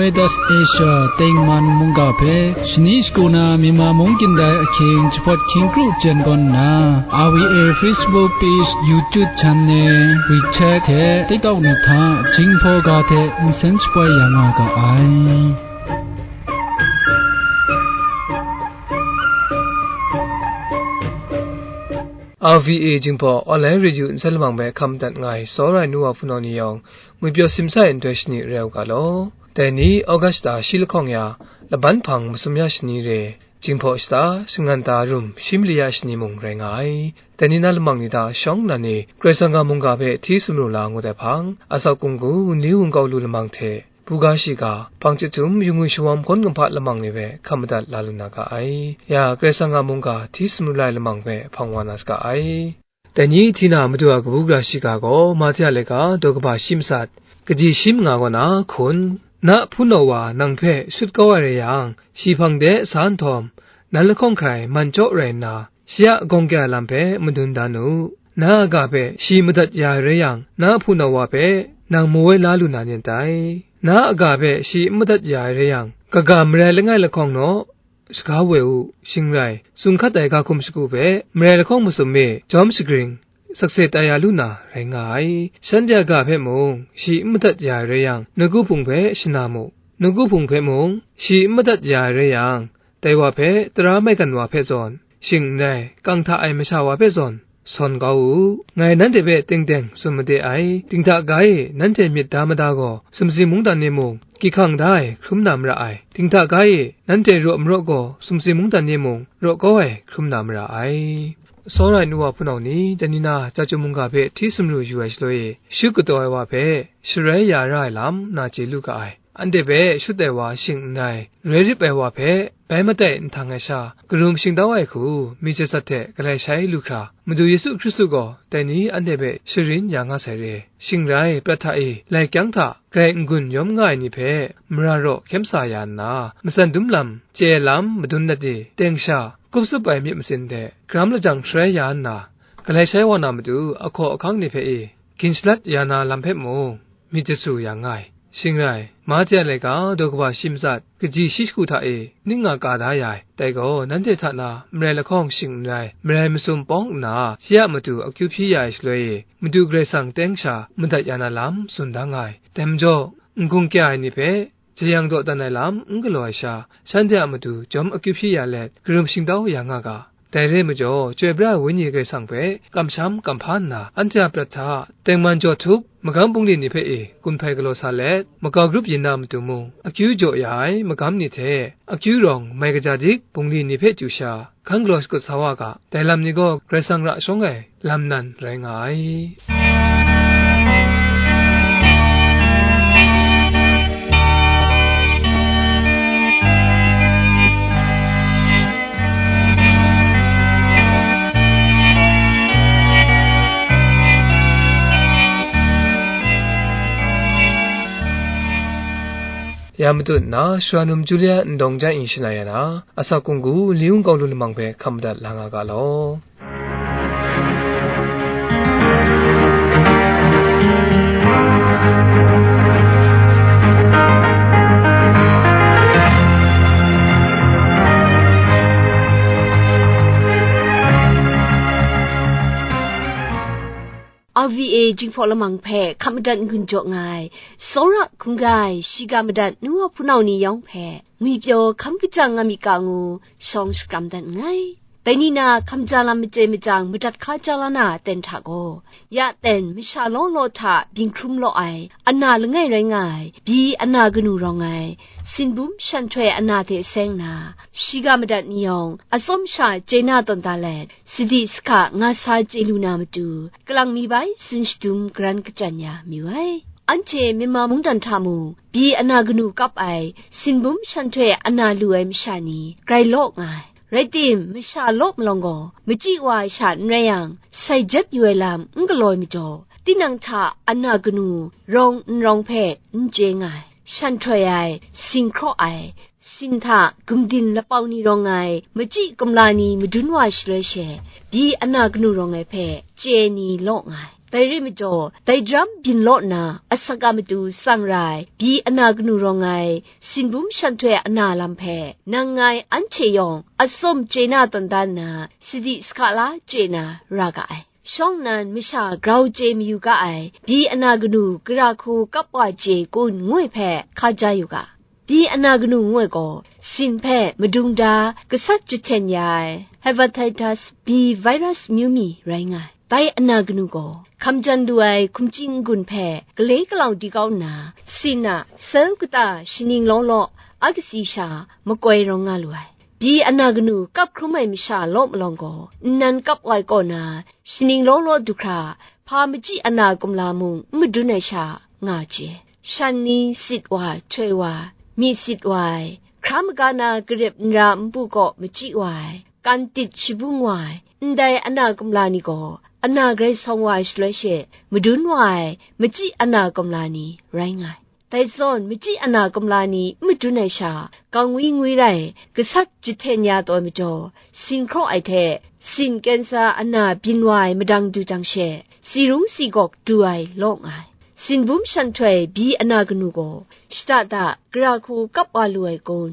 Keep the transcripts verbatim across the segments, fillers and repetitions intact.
Midas Asia tengman mungga hpe shani shagu na Myanmar mung kyin dai ahkying jahpawt hkying kru jen gawn nna, R V A Facebook page, YouTube channel, WeChat hte TikTok ni hta Jinghpaw ga hte nsen shapoi ya nga ga ai. R V A Jinghpaw Online Radio nsen lamang hpe hkam dat nga ai, tsawra ai nu wa hpunau ni yawng, ngwi pyaw simsa ai nhtoi shani re u ga law. Dai ni August shata shi lahkawng ya, laban hpang masum ya shani re, Jinghpaw shata, shangan ta rum shi mali ya shani mung rai nga ai. Dai ni na lamang ni hta shawng nnan e, Karai Kasang a mungga hpe hti sumru la ngut ai hpang, asak kunggu, wunli wungkau lu lamang hte, buga shiga, hpang chyahtum, yungwi shawawm hkawn kumhpa lamang ni hpe hkam madat la lu na ga ai. Ya, Karai Kasang a mungga hti sumru la ai lamang hpe hpang wa na saga ai. Dai ni hti na Madu a kabu gara shiga gaw, Mahte a laika, daw kaba shi matsat, kaji shi manga kaw na hkun, na hpunau wa nang hpe shut kau ai rai yang, shi hpang de sa nhtawm, nan lahkawng hkrai man chyaw rai nna, shi a gawng kya ai lam hpe madun dan u. Na a ga hpe shi madat ya ai rai yang, na hpunau wa hpe nang mawai la lu na nyet dai. Na a ga hpe shi n madat ya ai rai yang, kaga marai langai lahkawng naw, shaga woi u, shing rai, sung hkat ai ga hkum shagu hpe marai lahkawng masum e jawm shagring, sakse tai ya lu na rai nga ai. Shanhte a ga hpe mung, shi n madat ya ai rai yang, nawku hpung hpe shana mu. Nawku hpung hpe mung, shi n madat ya ai rai yang, dai wa hpe tara maigan wa hpe zawn, shing n rai, kang hta ai masha wa hpe zawn, sawn kau u. Ngai nanhte hpe teng teng tsun made ai, dinghta ga e nanhte myit da mada gaw, sumsing mungdan e mung, kyi hkang da ai hkrum na mara ai. Dinghta ga e nanhte raw maraw gaw, sumsing mungdan e mung, raw kau ai hkrum na mara ai. Tsawra ai nu wa hpunau ni, dai ni na, chyeju mungga hpe hti sumru yu ai shaloi e, shu kataw ai wa hpe sharai ya ra ai lam, na chye lu ga ai. Anhte hpe shut ai wa shing n rai, roi rip ai wa hpe bai matai nhtang ai sha, karum shingtau ai hku, myit jasat hte galai shai lu hkra, Madu Yesu Hkristu gaw dai ni anhte hpe sharin ya nga sai re. Shing rai, prat hta e, lai kyang hta grai n-gun yawm nga ai ni hpe mara raw hkyem sa ya nna, matsan dum lam, chye ai lam madun dat e, teng sha, kup tsup ai myit matsin hte, garam lajang sharai ya nna, galai shai wa na matu ahkaw ahkang ni hpe e, gin shalat ya na lam hpe mung, myit jasu ya nga ai. Shing rai, Mahte a laika, daw kaba shi matsat, kaji shi shagu hta e ning nga ka da ya ai. Dai gaw, nanhte hta na marai lahkawng shing n rai, marai masum pawng nna, shi a matu akyu hpyi ya ai shaloi e, Madu Karai Kasang teng sha madat ya na lam tsun da nga ai. Dai majaw, n-gung kya ai ni hpe jeyang dawdan ai lam n galaw ai sha, shanhte a matu jawm akyu hpyi ya let, karum shingtau ya nga ga. Dai re ai majaw, Chyoi pra ai Wenyi Karai Kasang hpe kamsham kamhpa nna, anhte a prat hta tengman jaw htup, magam bungli ni hpe e gun hpai galaw sa let, makau grup yin na matu mung, akyu jaw ya ai magam ni hte akyu rawng mai kaja dik bungli ni hpe chyu sha, hkan galaw shakut sa wa ga. Dai lam ni gaw Karai Kasang ra shawng ai lam nan rai nga ai. Ya matut nna, Sara num Julia ndawng jan e shana ya na, asak kunggu, li wungkau lu lamang hpe hkam madat la nga ga law. R V A Jinghpaw lamang hpe hkap madat n-gun jaw nga ai, tsawra hkungga ai, shiga madat nu wa hpunau ni yawng hpe, ngwi pyaw hkam kajang nga myit ga ngu, shawng shakram dat nngai. Dai ni na hkam ja lam machye machyang madat hka ja la na aten hta gaw, ya aten masha law law hta byin hkrum law ai, ana langai rai nga ai, byi ana kanu rawng ai, sinbum shanhtoi ana hte seng na, shiga madat ni yawng, atsawm sha chye na tawn da let, sadi sahka nga sa chye lu na matu, kalang mi bai tsun shadum garan kachyan ya mayu ai. Anhte Myanmar mungdan hta mung, byi ana kanu kap ai, sinbum shanhtoi ana lu ai masha ni, grai law nga ai. Rai tim, masha law malawng gaw, machyi wa ai sha n rai yang, sai jep yu ai lam n galaw ai majaw, tinang hta ana kanu rawng n rawng hpe n chye nga ai. Shanhtoi ai, sing hkraw ai, sin hta gumdin lapau ni rawng ai, machyi kumla ni madun wa shaloi she, byi ana kanu rawng ai hpe chye ni law nga ai. Dai rai majaw, dai daram byin law nna, asak a matu tsang ra ai, byi ana kanu rawng ai, sinbum shanhtoi ana lam hpe, nang ngai anhte yawng atsawm chye na tawn dan nna, sadi sahka la chye na ra ga ai. Shawng nnan masha grau chye mayu ga ai, byi ana kanu gara hku kap wa chye kun ngu ai hpe hka ja yu ga. Byi ana kanu ngu ai gaw, sin hpe madung da gasat jahten ya ai, hepatitis B virus amyu mi rai nga ai. Dai ana kanu gaw, hkamjan lu ai hkumchyi n-gun hpe galoi galau di kau nna, sin a sel kata shaning law law a katsi sha makoi rawng nga lu ai. Byi ana kanu kap hkrum ai masha law malawng gaw, nnan kap wa ai kaw na, shaning law law du hkra, hpa machyi ana kumla mung n madun ai sha nga chye. Shan ni sit wa, htoi wa, myi sit wa ai, hkra maga na garep nra npu kaw machyi wa ai, kan tit shabung wa ai, ndai ana kumla ni gaw, ana grai sawng wa ai shaloi she madun wa ai machyi ana kumla ni rai nga ai. Dai zawn, machyi ana kumla ni n madun ai sha, kangwi ngwi rai, gasat jahten ya taw ai majaw, sin hkraw ai hte, sin kensa ana byin wa ai madang du jang she, si rung si gawk du ai law nga ai. Sinbum shanhtoi byi ana kanu gaw, shada da gara hku kap wa lu ai kun?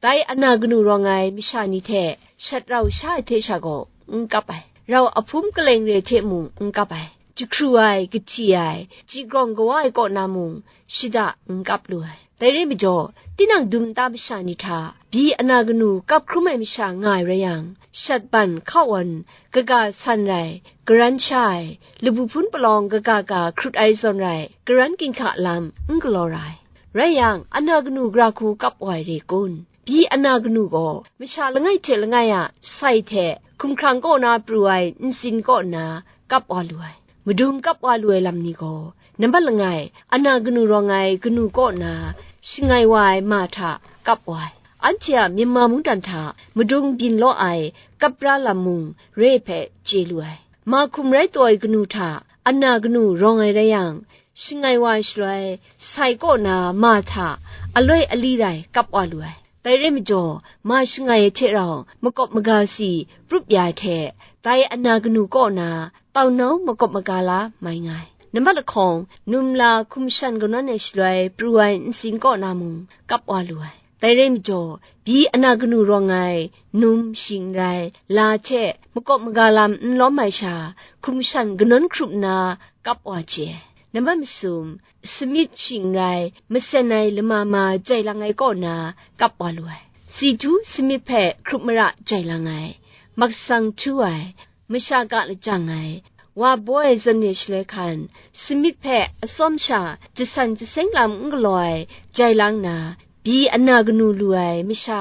Dai ana kanu rawng ai masha ni hte shat rau sha ai hte sha gaw n kap ai, rau ahpum kaleng re hte mung n kap ai, jahkru ai, kahti ai, chyi grawng kawa ai kaw na mung shada n kap lu ai. Dai rai majaw, tinang dum nta masha ni hta, byi ana kanu kap hkrum ai masha nga ai rai yang, shat ban hkawan, kaga san rai, karan sha ai, labu hpun palawng kaga ga hkrut ai zawn rai, karan ginhka lam n galaw ra ai. Rai yang, ana kanu gara hku kap wa ai re kun? Byi ana kanu gaw, masha langai hte langai a sai hte, hkumhkrang kaw na pru ai ntsin kaw nna kap wa lu ai. Madung kap wa lu ai lam ni gaw, nambat langai, ana kanu rawng ai kanu kaw na shangai wa ai ma hta kap wa ai. Anhte a Myanmar mungdan hta madung byin law ai kap ra lam mung re hpe chye lu ai. Ma hkum rai taw ai kanu hta ana kanu rawng ai rai yang, shangai wa ai shaloi, sai kaw na ma hta aloi ali rai kap wa lu ai. Dai rai majaw, ma shangai ai hte rau makawp maga si prup ya ai hte, dai ana kanu kaw na taunau makawp maga la mai nga ai. Nambat lahkawng, num la hkum shan kanawn ai shaloi pru ai ntsin kaw na mung kap wa lu ai. Dai rai majaw, byi ana kanu rawng ai num shing n rai, la hte makawp maga lam n lawm ai sha, hkum shan kanawn hkrup nna kap wa chye ai. Nambat masum, samit shing n rai, masen ai lama ma jai lang ai kaw na kap wa lu ai. Si htu samit hpe hkrup mara jai lang ai, maksang htu ai, masha ka lajang ai, wa baw ai zawn re shaloi hkan, samit hpe atsawm sha jasan jaseng lam n galaw ai jai lang na, byi ana kanu lu ai masha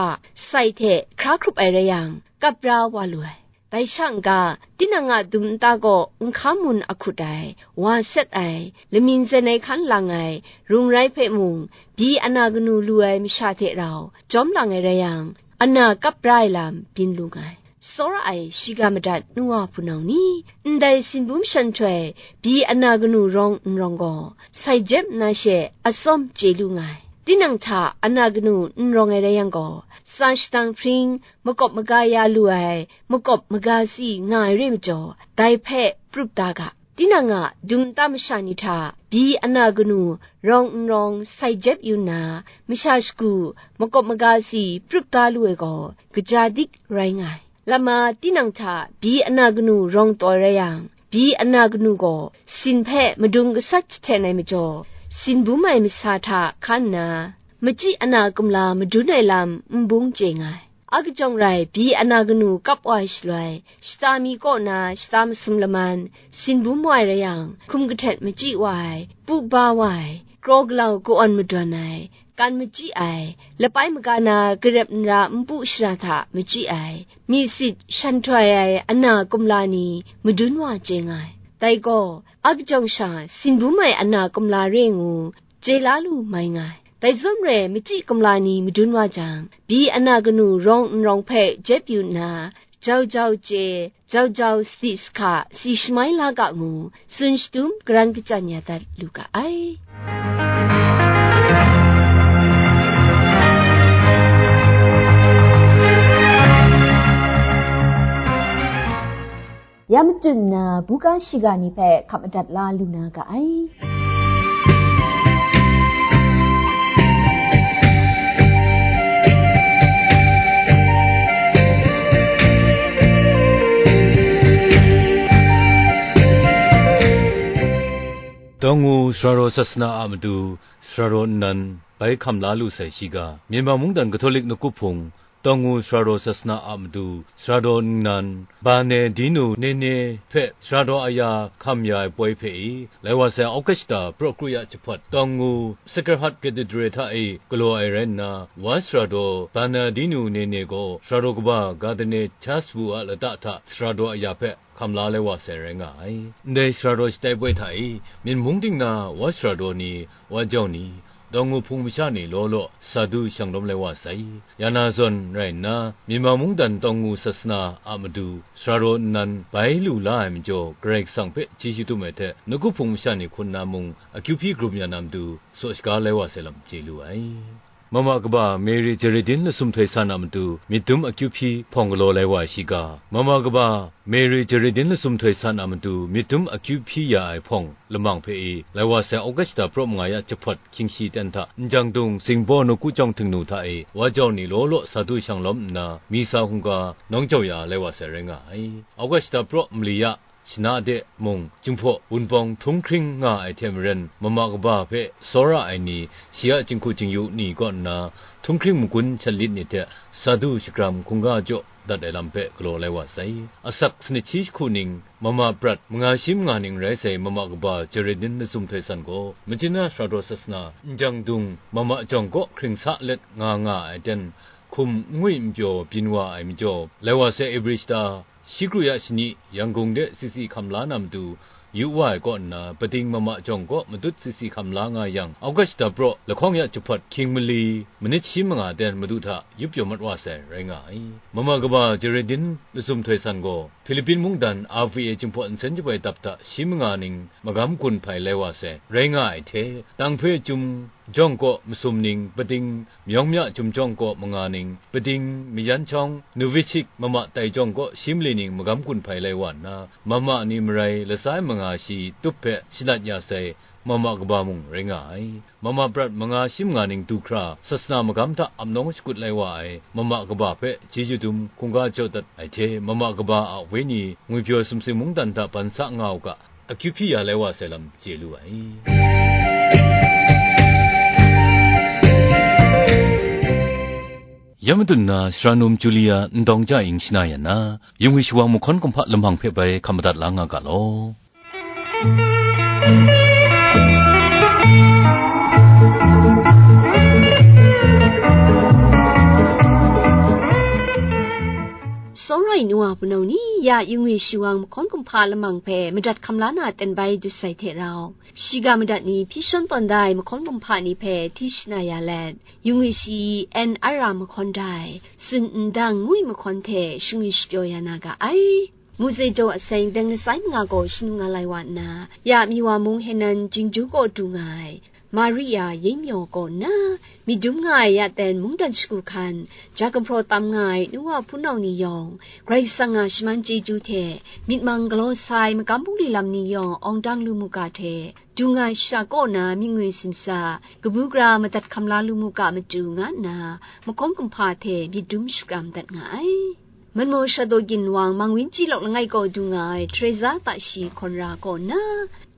sai hte hkra hkrup ai rai yang, kap ra wa lu ai. Dai sha n-ga, tinang a dum nta gaw nhkam mun ahkut ai, wa set ai, lamying zen ai hkan lang ai, rung rai hpe mung, byi ana kanu lu ai masha hte rau jawm lang ai rai yang, ana kap ra ai lam byin lu nga ai. Tsawra ai shiga madat nu wa hpunau ni, ndai sinbum shanhtoi byi ana kanu rawng n rawng gaw, sai jep nna she atsawm chye lu nga ai. Tinang hta ana kanu n rawng ai rai yang gaw, tsa shadang hpring makawp maga ya lu ai, makawp maga si nga ai re majaw, dai hpe prup da ga. Tinang a dum nta masha ni hta byi ana kanu rawng n rawng sai jep yu nna, masha shagu makawp maga si prup da lu ai gaw, kaja dik rai nga ai. Lama tinang hta byi ana kanu rawng taw rai yang, byi ana kanu gaw sin hpe madung gasat jahten ai majaw, sin bum ai masa hta hkan nna, machyi ana kumla madun ai lam n bung chye nga ai. A kajawng rai, byi ana kanu kap wa ai shaloi, shata mi kaw na shata masum laman, sin bum wa ai rai yang, hkum kahtet machyi wa ai, pu ba wa ai, kraw galau ka-awn madawn ai, kan machyi ai, lapai maga na garep nra npu shara hta machyi ai, myi sit shan htoi ai ana kumla ni madun wa chye nga ai. Dai gaw, a kajawng sha, sin bum ai ana kumla re ngu, chye la lu mai nga ai. Dai zawn re, machyi kumla ni madun wa jang, byi ana kanu rawng n rawng hpe jep yu nna, jau jau chye, jau jau sadi sahka, si shamai la ga ngu, tsun shadum karan kachyan ya dat lu ga ai. Ya matut nna, buga shiga ni hpe hkap madat la lu na ga ai. Tawngu sara raw sasana a matu sara raw nnan bai hkam la lu sai shi ga, Myanmar mungdan Katolik Nawku Hpung, Tawngu sara raw sasana a matu sara raw nnan, Bernardino Nene hpe sara raw aya hkam ya ai poi hpe i, lai wa sai August praw kru ya jahpawt, Tawngu Sacred Heart Cathedral hta e galaw ai rai nna, wa sara raw Bernardino Nene gaw sara raw kaba Cardinal Charles Wu a lata hta sara raw aya hpe hkam la lai wa sai rai nga ai. Ndai sara raw shatai poi hta e, Myen mung ting na wa sara raw ni, wa jau ni, Tawngu Hpung masha ni law law sa du shang lawm lai wa sai. Ya na zawn rai nna, Myanmar mungdan Tawngu sasana a matu sara raw nnan bai lu la ai majaw, Karai Kasang hpe chyeju dum ai hte, Nawku Hpung masha ni hkun na mung akyu hpyi hkrum ya na matu saw shaga lai wa sai lam chye lu ai. Mama kaba Mary Jaredin Lasum Htoi San a matu myit dum akyu hpyi hpawng galaw lai wa ai shi ga, Mama kaba Mary Jaredin Lasum Htoi San a matu myit dum akyu hpyi ya ai hpawng lamang hpe i, lai wa sai August praw manga ya jahpawt hkying shi ten hta, Njang Dung Zingbaw Nawku Jawng Htingnu hta e, wa jau ni law law sa du shang lawm nna, misa hkungga nawng jau ya lai wa sai rai nga ai. August praw mali ya, shana de mung, Jinghpaw Wunpawng htunghkring nga ai hte maren, mama kaba hpe tsawra ai ni, shi a jinghku jingyu ni kaw nna, htunghkring magun shat lit ni hte sa du shagram hkungga jaw dat ai lam hpe galaw lai wa sai. Asak sanit shi jahku ning, mama prat manga shi manga ning rai sai, mama kaba Jaredin Lasum Htoi San gaw, Myitkyina sara raw sasana Njang Dung mama jawng kaw hkring sa let nga nga ai ten, hkum n ngwi n pyaw byin wa ai majaw, lai wa sai April shata, shi kru ya shani, Yangon de sisi hkam la na matu, yu wa ai kaw nna, Pading mama jawng kaw matut sisi hkam la nga yang, August praw lahkawng ya jahpawt hkying mali, manit shi manga ten madu hta yup pyaw mat wa sai, rai nga ai. Mama kaba Jaredin Lasum Htoi San gaw, Philippine mungdan R V A Jinghpaw Nsen Jaboi dap hta shi manga ning magam gun hpai lai wa sai, rai nga ai hte, tang hpe Chyum jawng kaw masum ning, Pading Myawng Mya Chyum jawng kaw manga ning, Pading Mayan Chyawng Novishik mama tai jawng kaw shi mali ning magam gun hpai lai wa nna, mama ni marai latsa ai manga shi tup hpe shalat ya sai, mama kaba mung rai nga ai. Mama prat manga shi manga ning du hkra, sasana magam hta ap nawng shakut lai wa ai, mama kaba hpe chyeju dum hkungga jaw dat ai hte, mama kaba a wenyi ngwipyaw sumsing mungdan hta ban sa nga u ga, akyu hpyi ya lai wa sai lam chye lu ai. Ya madun na, Sara Num Julia Ndawng Ja Ing shana yan na, yungwi shawang mahkawn kumhpa lamang hpe bai hkam madat la nga ga law. Sawrai nu wa punau ni, ya yungwi shawang mahkawn kumhpa lamang hpe madat hkam la na ten bai dut sai hte rau, shiga madat ni hpyi shawn tawn da ai mahkawn kumhpa ni hpe hti shana ya let, yungwi shi N R A mahkawn dai, tsun ndang ngwi mahkawn hte shingwi shapyaw ya na ga ai. Muzei jaw aseng deng lasai manga gaw shanu nga lai wa nna, ya Miwa mung Henan Jingju kaw du nga ai, Maria Yengmyaw kaw nna, myit dum nga ai ya ten mungdan shagu hkan, ja gumhpraw tam nga ai nu wa hpunau ni yawng, Karai Kasang a shaman chyeju hte, myit mang galaw sa ai magam bungli lam ni yawng awng dang lu mu ga hte, du nga ai shara kaw na myit ngwi simsa, kabu gara madat hkam la lu mu ga matu nga nna, mahkawn kumhpa hte myit dum shakram dat nga ai. Manmaw Shadaw ginwang Mang Wen Chyi Lawk langai kaw du nga ai Teresa Tashi Hkawn Ra kaw nna,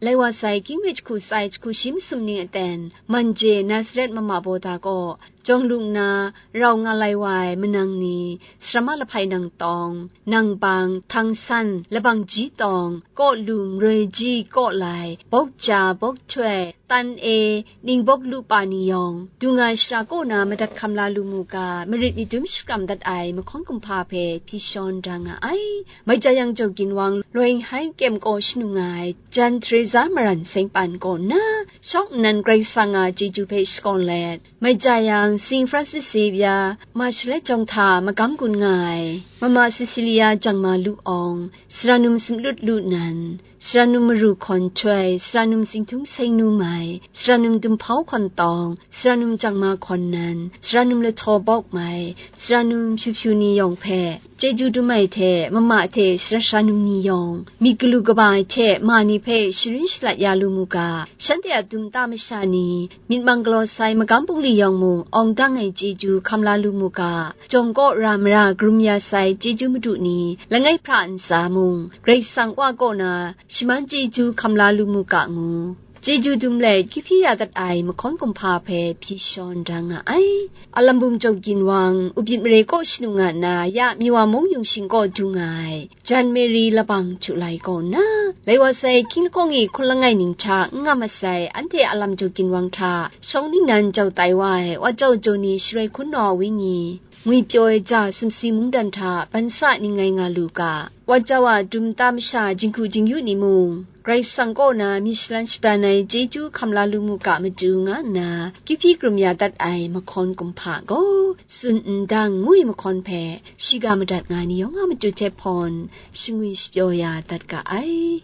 lai wa sai King Ret jahku tsai jahku shi masum ning aten, Manje Nazaret mama Bawda kaw, jawng lung na rau nga lai wa ai manang ni, Sarama Lahpai Nang Tawng, Nang Bang, Htang San, Labang Ji Tawng, Kaw Lum, Roi Ji, Kaw Lai, Bawk Ja, Bawk Htoi, Tan E, Ning Bawk Lu pa ni yawng, du nga ai shara kaw na madat hkam la lu mu ga, marit myit dum shakram dat ai mahkawn kumhpa hpe hti shawn da nga ai. Mai Ja Yang Jaw ginwang Loi Hai Kem kaw shanu nga ai, Jan Teresa Maran Seng Pan kaw nna, shawng nnan Karai Kasang a chyeju hpe shakawn let, Mai Ja Yang Saint Francis Xavier, ma Charlotte jawng hta magam gun nga ai, mama Cecilia Jangma Lu Awng, sara num Sumlut Lu Nan, sara num Maru Hkawn Htoi, sara num Singthung Seng Nu Mai, sara num Dumhpau Hkawn Tawng, sara num Jangma Hkawn Nan, sara num Lahtaw Bawk Mai, sara num Hpyu Hpyu ni yawng hpe chyeju dum ai hte, mama hte sara sara num ni yawng, myit galu kaba ai hte ma ni hpe sharin shalat ya lu mu ga, shanhte a dum ta masha ni, myit mang galaw sai magam bungli yawng mung awng dang ai chyeju hkam la lu mu ga, jawng kaw ra mara karum ya sai chyeju madu ni langai hpra ntsa mung, Karai Kasang Wa kaw na shaman chyeju hkam la lu mu ga ngu, chyeju dum let kyu hpyi ya dat ai mahkawn kumhpa hpe hpyi shawn da nga ai. Alam bum jaw ginwang, Upyit mare kaw shanu nga nna, ya Miwa mung yung shing kaw du nga ai, Jan Mary Labang Htu Lai kaw nna, lai wa sai hkying lahkawng e hkun langai ning hta n nga masai, anhte a lam jaw ginwang hta shawng ningnan jau tai wa ai, Wa Jau Joni Shaloi Hkun Naw Wenyi, ngwi pyaw ai ja sumsi mungdan hta ban sa ning ngai nga lu ga, Wa Jau a dum ta masha jinghku jingyu ni mung, Karai Kasang kaw na myit shalan shabran ai chyeju hkam la lu mu ga matu nga nna, kyu hpyi karum ya dat ai mahkawn kumhpa gaw, tsun n dang ngu ai mahkawn hpe, shiga madat nga ai ni yawng a matu hte hpawn, shangwi shapyaw ya dat ga ai.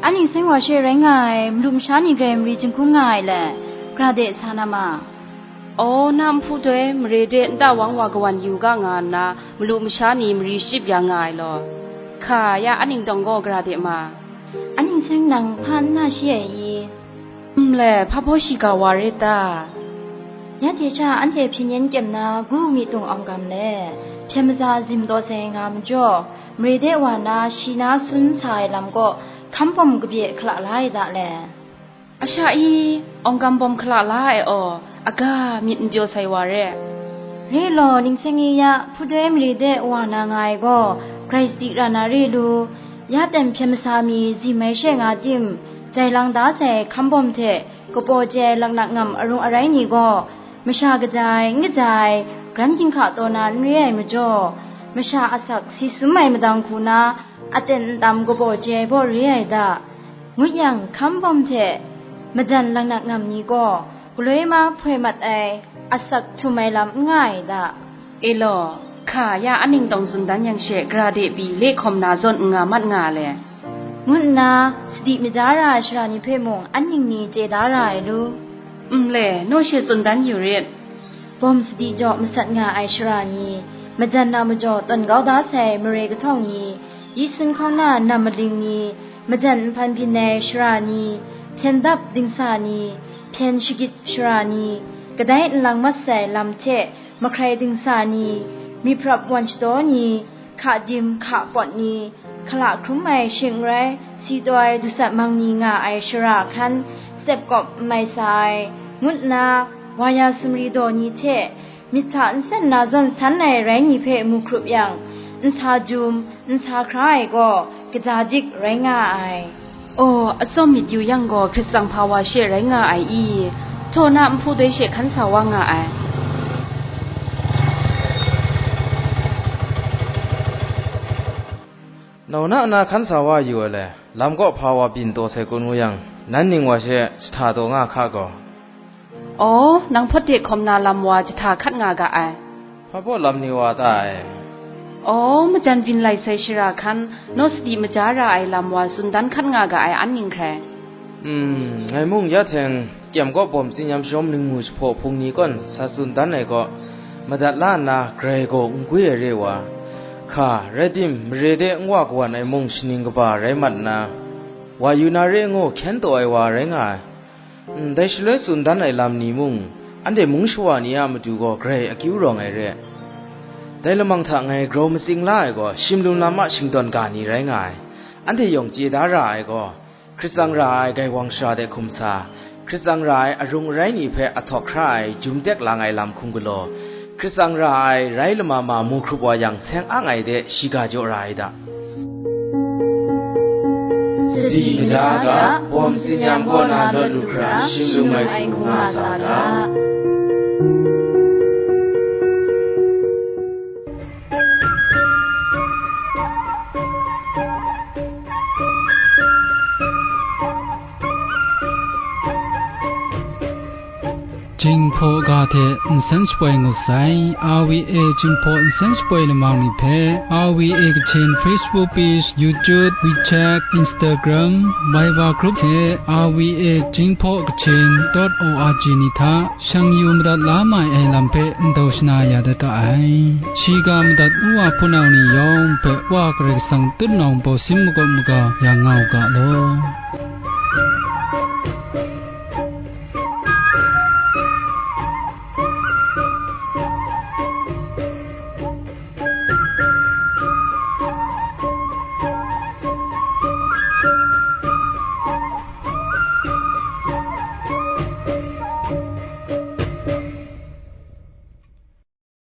Anhte seng wa she rai nga ai malu masha ni grai mari jinghkung nga ai le, gra de sa na ma. Aw, na nhpu doi mare de nta wang wa kawan yu ga nga nna, malu masha ni mari shachyip ya nga ai law. Hka, ya anhte dawng gaw gra de ma. Anhte seng nang hpa n na shi ai i? Nle, hpa baw shiga wa re ta? Ya hte sha anhte hpyen yen kyem na gu mi tung awng gam le, hpyen maza zim taw sai nga majaw, mare de wa na shi na sun sa ai lam kaw hkam bawm kabye hkala la ai da le. Asha i, awng gam bawm hkala la ai aw, aga myit n pyaw sai wa re. Re law, ning seng i ya, hpudoi mare de wa na nga ai gaw, grai sadi ra na re lu, ya ten hpyen masa mi zim ai she nga tim, jai lang da sai hkam bawm hte, kapaw chye ai laknak ngam arung arai ni gaw, masha kaja ai, n kaja ai, gran ginhka taw na n re ai majaw, masha asak si sum ai madang hku na, aten ntam kapaw chye ai baw re ai da. Ngut yang, hkam bawm hte majan laknak ngam ni gaw, galoi ma hpoi mat ai, asak htum ai lam n nga ai da. E law, hka, ya anhte tawng tsun dan yang she, gra de pyi, le hkawm na zawn n nga mat nga le, ngu nna, sadi maja ra ai sara ni hpe mung, anhte ni chye da ra ai lu. Nle, naw she tsun dan yu rit. Bawm sadi jaw masat nga ai sara ni, majan na majaw tawn kau da sai mare kahtawng ni, yi sun hkawng na nam maling ni, majan nhpan byin ai sara ni, hpyen dap dingsa ni, hpyen shagit sara ni, kadai nlang mat sai lam hte mahkrai dingsa ni, myiprap wan shadaw ni, hka dim hka pawt ni, hkala hkrum ai shing n rai, si taw ai dusat mang ni nga ai shara hkan, tsep kawp n mai sa ai, ngut nna, wa ya sumri daw ni hte, myit hta nsen na zawn san ai rai ni hpe mu hkrup yang, nsa jum, nsa hkra ai gaw, kaja dik rai nga ai. Aw, atsawm myit yu yang gaw, Hkrit tsang hpa wa she rai nga ai i? Htaw na nhpu doi she hkan sa wa nga ai. Nau na na hkan sa wa yu ai le, lam kaw hpa wa byin taw sai kun ngu yang, nan ning wa she jahta taw nga hka gaw. Aw, nang hpawt de hkawm na lam wa jahta hkat nga ga ai. Hpa baw lam ni wa ta ai? Aw, majan byin lai sai shara hkan, naw sadi maja ra ai lam wa tsun dan hkat nga ga ai an ning hkrai. Hmm, ngai mung ya hteng, kyem kaw bawm tsinyam shawm ningmu jahpaw hpung ni kawn sa tsun dan ai kaw, madat la nna grai gaw n gwi ai re wa. Hka, rai tim, mare de n wa kawan ai mung shaning kaba rai mat nna, wa yu na re ngu hkyen taw ai wa rai nga ai. Ndai shaloi tsun dan ai lam ni mung, anhte mung shawa ni a matu gaw grai akyu rawng ai re. Dai lamang hta ngai grau matsing la ai gaw, shimlung lam a shingdawn ga ni rai nga ai. Anhte yawng chye da ra ai gaw, Hkrit tsang ra ai gaiwang shara de hkum sa, Hkrit tsang ra ai arung arai ni hpe ahtawk hkra ai jum tek lang ai lam hkum galaw, Hkrit tsang ra ai rai lama ma mu hkrup wa yang, seng ang ai de shiga jaw ra ai da. Sadi maja ga, bawm tsinyam kaw na lawt lu hkra, shim lu mai hku nga sa ga. Jinghpaw ga hte nsen shapoi ngut sai, R V A Jinghpaw nsen shapoi lamang ni hpe, R V A Kachin Facebook page, YouTube, WeChat, Instagram, Viber group hte R V A Jinghpaw Kachin dot O R G ni hta shang yu madat la mai ai lam hpe ndau shana ya dat ga ai. Shiga madat nu wa hpunau ni yawng hpe Wa Karai Kasang tutnawng baw sin makawp maga ya nga u ga law.